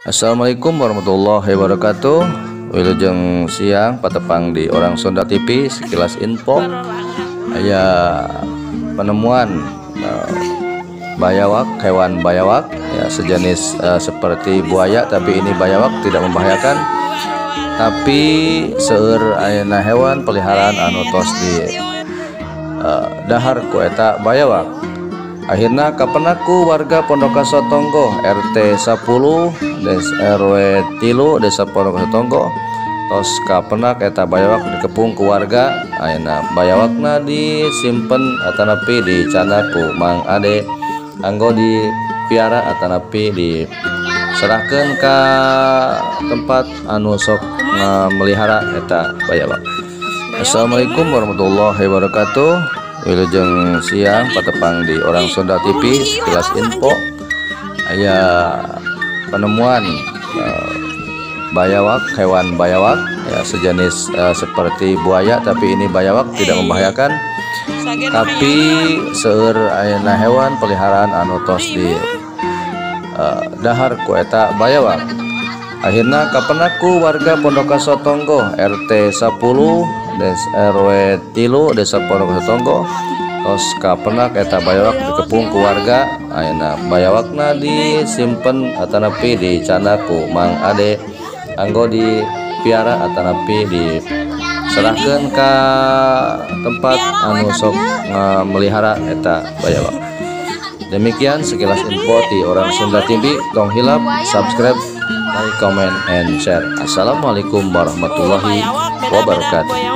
Assalamualaikum warahmatullahi wabarakatuh. Wilujeng siang patepang di Orang Sunda TV. Sekilas info aya penemuan bayawak, hewan bayawak ya, sejenis seperti buaya, tapi ini bayawak tidak membahayakan. Tapi seueur ayeuna hewan peliharaan anu tos di dahar ku eta bayawak. Akhirnya kapendak ku warga Pondok Tonggo RT 10 Des RW 3 Desa Pondok Tonggo, tos kapendak eta bayawak dikepung ku warga. Ayeuna bayawakna disimpen atanapi dicandak ku Mang Ade anggo dipiara atanapi diserahkeun ka tempat anu sok melihara eta bayawak. Assalamualaikum warahmatullahi wabarakatuh. Wilujeng siang patepang di Orang Sunda TV. Sekilas info aya penemuan bayawak, hewan bayawak ya, sejenis seperti buaya, tapi ini bayawak tidak membahayakan. Tapi seueur ayeuna hewan peliharaan anu tos di dahar ku eta bayawak. Akhirnya kapendak ku warga Pondok Tonggo RT 10 Des RW 3 Desa Pondok Tonggo, tos kapendak eta bayawak dikepung ku warga. Ayeuna bayawakna disimpen atanapi dicandak ku Mang Ade anggo dipiara atanapi diserahkeun ka tempat anu sok melihara eta bayawak. Demikian sekilas info di Orang Sunda TV. Tong hilap subscribe, like, comment, and share. Assalamualaikum warahmatullahi wabarakatuh.